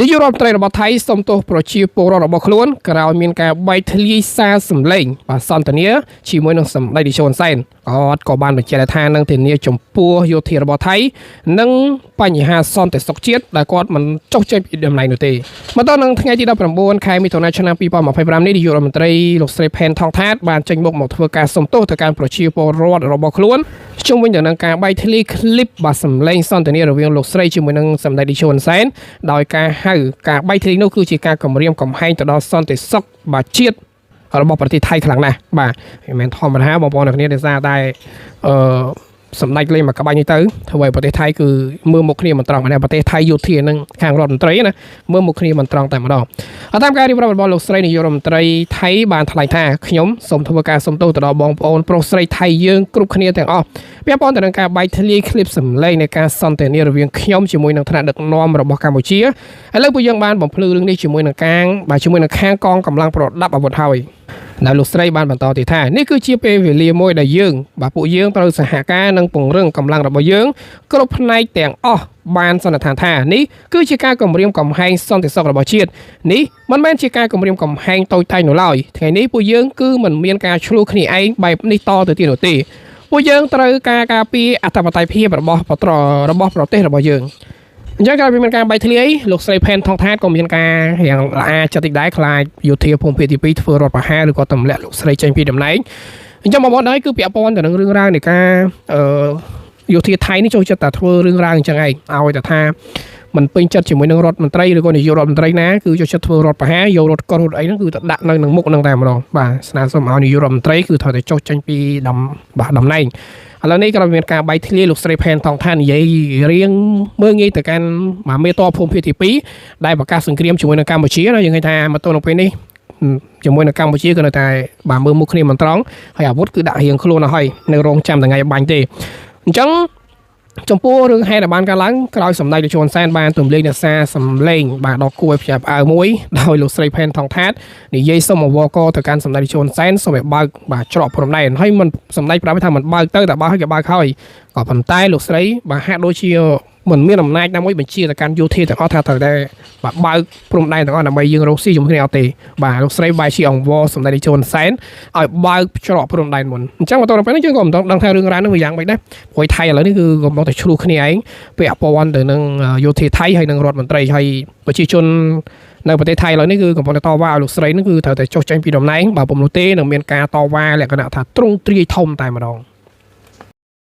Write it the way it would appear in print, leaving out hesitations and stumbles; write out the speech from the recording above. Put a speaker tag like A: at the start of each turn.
A: នាយករដ្ឋមន្ត្រីរបស់ថៃសូមទោសប្រជាពលរដ្ឋរបស់ខ្លួនក្រោយមានការបែកធ្លាយសារសម្លេងបាទសន្ទនាជាមួយនឹងសម្ដេចតេជោហ៊ុនសែនគាត់ក៏បានបញ្ជាក់ថានឹងធានាចំពោះយោធារបស់ថៃនិងបញ្ហាសន្តិសុខជាតិដែលគាត់មិនចុះចេញពីតំណែងនោះទេមកដល់នឹងថ្ងៃទី19ខែមិថុនាឆ្នាំ2025នេះនាយករដ្ឋមន្ត្រីលោកស្រីផែនថងថាតបានចេញមុខមកធ្វើការសុំទោសទៅកាន់ប្រជាពលរដ្ឋរបស់ខ្លួនជុំវិញទៅនឹងការបែកធ្លាយឃ្លីបបាទសម្លេងសន្ទនារវាងលោកស្រីជាមួយនឹងសម្ដេចតេជោហ៊ុនសែន ដោយការហៅការបែកធ្លាយនោះគឺជាការគំរាមកំហែងទៅដល់សន្តិសុខបាទជាតិរបស់ប្រទេសថៃខ្លាំងណាស់បាទមិនមែនធម្មតាបងប្អូនអ្នកគ្នាដោយសារតែអឺសម្ដេចលេងមកក្បាច់នេះទៅធ្វើឲ្យប្រទេសថៃគឺមើលមុខគ្នាមិនត្រង់ម្នាក់ប្រទេសថៃយោធានឹងខាងរដ្ឋមន្ត្រីណាមើលមុខគ្នាមិនត្រង់តែម្ដងតាមការរៀបរាប់របស់លោកស្រីនាយករដ្ឋមន្ត្រីថៃបានថ្លែងថាខ្ញុំសូមធ្វើការសុំទោសទៅដល់បងប្អូនប្រុសស្រីថៃយើងគ្រប់គ្នាទាំងអស់ពាក់ព័ន្ធទៅនឹងការបែកធ្លាយឃ្លីបសម្លេងនៃការសន្ទនារវាងខ្ញុំជាមួយនឹងថ្នាក់ដឹកនាំរបស់កម្ពុជាឥឡូវពួកយើងបានបំភ្លឺរឿងនេះជាមួយនឹងកាងបាទជាមួយនឹងខាងកងកម្លាំងប្រដាប់អាវុធហើយដែលលោកស្រីបានបន្តទៀតថានេះគឺជាពេលវេលាមួយដែលយើងបាទពួកយើងត្រូវសហការនិងពង្រឹងកម្លាំងរបស់យើងគ្រប់ផ្នែកទាំងអស់បានសន្និដ្ឋានថានេះគឺជាការគំរាមកំហែងសន្តិសុខរបស់ជាតិនេះមិនមែនជាការគំរាមកំហែងតូចតាចនោះឡើយថ្ងៃនេះពួកយើងគឺមិនមានការឆ្លោះគ្នាឯងបែបនេះតទៅទៀតនោះទេពួកយើងត្រូវការការពារអធិបតេយ្យភាពរបស់របស់ប្រទេសរបស់យើងអញ្ចឹងក្រោយពីមានការបែកធ្លាយលោកស្រីផែនថងថាតក៏មានការរៀងល្អចិត្តតិចដែរខ្លាចយោធាភូមិភាគទី2ធ្វើរដ្ឋប្រហារឬក៏ទម្លាក់លោកស្រីចេញពីតំណែងអញ្ចឹងបងប្អូនដែរគឺពាក់ព័ន្ធទៅនឹងរឿងរ៉ាវនៃការអឺយោធាថៃនេះចូលចិត្តតែធ្វើរឿងរ៉ាវអញ្ចឹងឯងឲ្យតែថាមិនពេញចិត្តជាមួយនឹងរដ្ឋមន្ត្រីឬក៏នាយករដ្ឋមន្ត្រីណាគឺចូលចិត្តធ្វើរដ្ឋប្រហារយករដ្ឋកោះរត់អីហ្នឹងគឺទៅដាក់នៅនឹងមុខហ្នឹងតែម្ដងបាទស្នើសុំឲ្យនាយករដ្ឋមន្ត្រីគឺត្រូវតែចុះចេញពីតំបាទតំណែងឥឡូវនេះក៏មានការបែកធ្លាយលោកស្រីផែនថងថានិយាយរៀងមើងងាយទៅកាន់មកមេតបភូមិភាគទី2ដែលប្រកាសសង្គ្រាមជាមួយនឹងកម្ពុជាណាយើងឃើញថាមកទល់នឹងពេលនេះជាមួយនឹងកម្ពុជាក៏នៅតែបាទមើលមុខគ្នាមិនត្រង់ហើយអាវុធគឺដាក់រៀងខ្លួនឲ្យនៅរងចាំថ្ងៃបាញ់ទេអញ្ចឹងចំពោះរឿងហេតុដែលបានកើតឡើងក្រោយសម្ដេចតេជោហ៊ុនសែនបានទម្លាយអ្នកសារសម្លេងបាទដ៏គួរឲ្យភ្ញាក់ផ្អើលមួយដោយលោកស្រីផែនថងថាតនិយាយសុំអវកទៅកាន់សម្ដេចតេជោហ៊ុនសែនសូមឲ្យបើកបាទច្រកព្រំដែនហើយមិនសម្ដេចប្រាប់ថាមិនបើកទៅតែបើកហើយគេបើកហើយក៏ប៉ុន្តែលោកស្រីបាទហាក់ដូចជាមិនមានអំណាចណាមួយបញ្ជាទៅកាន់យោធាទាំងអស់ថាត្រូវតែបាទបើកព្រំដែនទាំងអស់ដើម្បីយើងរកស៊ីជាមួយគ្នាអត់ទេបាទលោកស្រីបែរជាអង្វរសម្ដេចតេជោហ៊ុនសែនឲ្យបើកច្រកព្រំដែនមុនអញ្ចឹងបន្តទៅពេលនេះយើងក៏មិនដឹងថារឿងរ៉ាវនេះវាយ៉ាងម៉េចដែរព្រោះថៃឥឡូវនេះគឺកំពុងតែឆ្លោះគ្នាឯងពាក់ព័ន្ធទៅនឹងយោធាថៃហើយនិងរដ្ឋមន្ត្រីហើយប្រជាជននៅប្រទេសថៃឥឡូវនេះគឺកំពុងតែតវ៉ាឲ្យលោកស្រីនេះគឺត្រូវតែចុះចេញពីតំណែងបើពុំនោះទេនឹងមានការតវ៉ាលក្ខណៈថាទ្រង់ទ្រាយធំតែម្ដង។